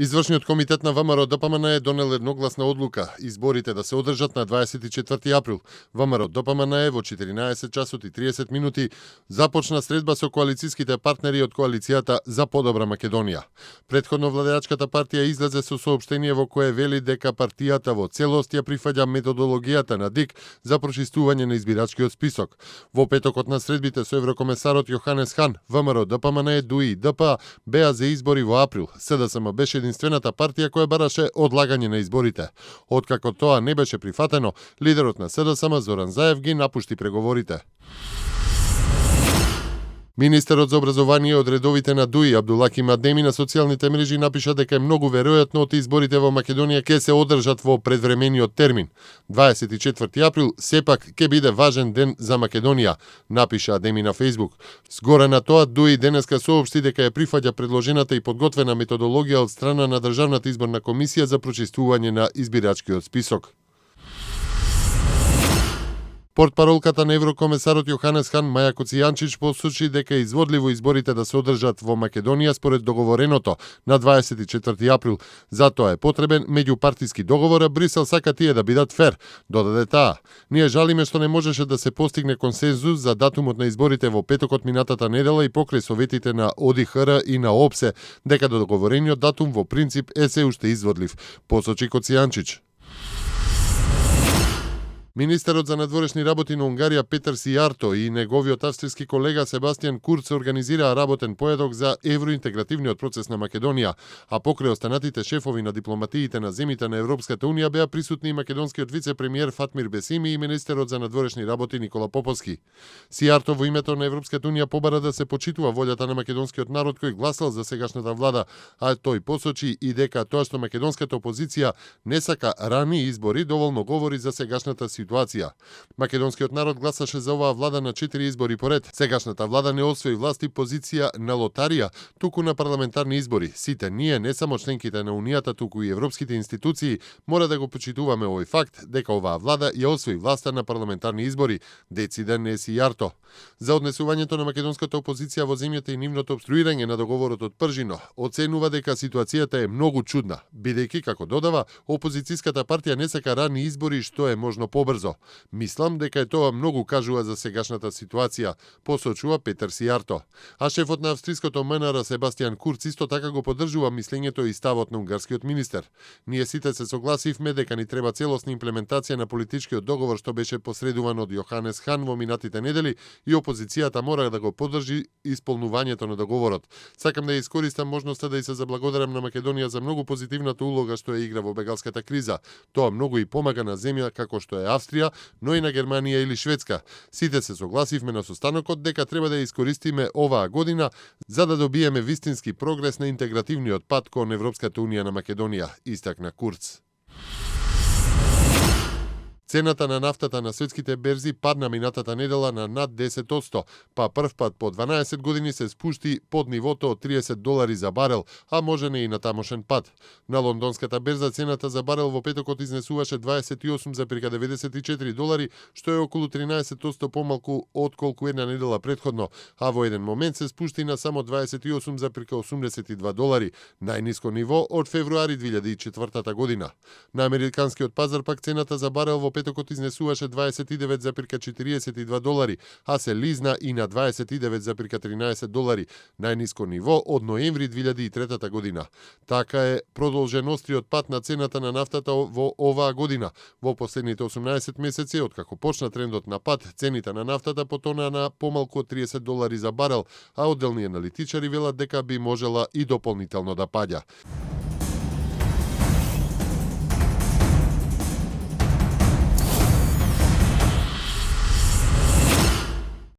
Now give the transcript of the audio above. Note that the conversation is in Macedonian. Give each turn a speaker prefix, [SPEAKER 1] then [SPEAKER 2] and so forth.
[SPEAKER 1] Извршниот комитет на ВМРО ДПМН е донел едногласна одлука изборите да се одржат на 24 април. ВМРО ДПМН во 14 часот и 30 минути започна средба со коалициските партнери од коалицијата за подобра Македонија. Претходно владеачката партија излезе со соопштение во кое вели дека партијата во целост ја прифаќа методологијата на ДИК за прочистување на избирачкиот список. Во петокот на средбите со еврокомесарот Јоханес Хан, ВМРО ДПМН, ДУИ и ДПА беа за избори во април. СДСМ беше единствената партија која бараше одлагање на изборите. Откако тоа не беше прифатено, лидерот на СДСМ Зоран Заев ги напушти преговорите. Министерот за образование од редовите на ДУИ Абдулаки Мадеми на социјалните мрежи напиша дека е многу веројатно изборите во Македонија ќе се одржат во предвремениот термин. 24 април сепак ќе биде важен ден за Македонија, напиша Адеми на Фејсбук. Сгоре на тоа ДУИ денеска соопшти дека ја прифаќа предложената и подготвена методологија од страна на Државната изборна комисија за прочистување на избирачкиот список. Портпаролката на еврокомесарот Јоханес Хан Маја Коцијанчич посочи дека е изводливо изборите да се одржат во Македонија според договореното на 24 април. Затоа е потребен меѓупартиски договор, а Брисел сака тие да бидат фер, додаде таа. Ние жалиме што не можеше да се постигне консензус за датумот на изборите во петокот минатата недела и покрај советите на ОДИХР и на ОПСЕ, дека договорениот датум во принцип е се уште изводлив, посочи Коцијанчич. Министерот за надворешни работи на Унгарија Петер Сијарто и неговиот австријски колега Себастијан Курц организираа работен поедок за евроинтегративниот процес на Македонија, а покрај останатите шефови на дипломатиите на земјите на Европската унија беа присутни и македонскиот вице-премиер Фатмир Бесими и министерот за надворешни работи Никола Поповски. Сијарто во името на Европската унија побара да се почитува волјата на македонскиот народ кој гласал за сегашната влада, а тој посочи и дека тоа што македонската опозиција не сака рани избори доволно говори за сегашната ситуација. Македонскиот народ гласаше за оваа влада на 4 избори поред. Сегашната влада не освои власт и позиција на лотарија, туку на парламентарни избори. Сите ние, не само членките на Унијата, туку и европските институции, мора да го почитуваме овој факт дека оваа влада ја освои власта на парламентарни избори, дециде не Сијарто. За однесувањето на македонската опозиција во земјата и нивното обструирање на договорот од Пржино, оценува дека ситуацијата е многу чудна, бидејќи, како додава, опозицијската партија не сака рани избори што е можно побрзо. Мислам дека е тоа многу кажува за сегашната ситуација, посочува Петер Сијарто. А шефот на австриското МНР Себастијан Курц исто така го поддржува мислењето и ставот на унгарскиот министер. Ние сите се согласивме дека ни треба целосна имплементација на политичкиот договор што беше посредуван од Јоханес Хан во минатите недели и опозицијата мора да го поддржи исполнувањето на договорот. Сакам да ја искористам можноста да и се заблагодарам на Македонија за многу позитивната улога што ја игра во бегалската криза. Тоа многу и помага на земја како што е Австрија, но и на Германија или Шведска. Сите се согласивме на состанокот дека треба да ја искористиме оваа година за да добиеме вистински прогрес на интегративниот пат кон Европската унија на Македонија, истакна Курц. Цената на нафтата на светските берзи падна минатата недела на над 10%, па прв пат по 12 години се спушти под нивото од $30 за барел, а може не и на тамошен пат. На лондонската берза цената за барел во петокот изнесуваше $28,94, што е околу 13% помалку отколку една недела претходно, а во еден момент се спушти на само $28,82, најниско ниво од февруари 2004 година. На американскиот пазар пак цената за барел во петокот изнесуваше $29,42, а се лизна и на $29,13, најниско ниво од ноември 2003 година. Така е продолжен остриот пат на цената на нафтата во оваа година. Во последните 18 месеци, откако почна трендот на пат, цените на нафтата потонаа на помалку од $30 за барел, а одделни аналитичари велат дека би можела и дополнително да паѓа.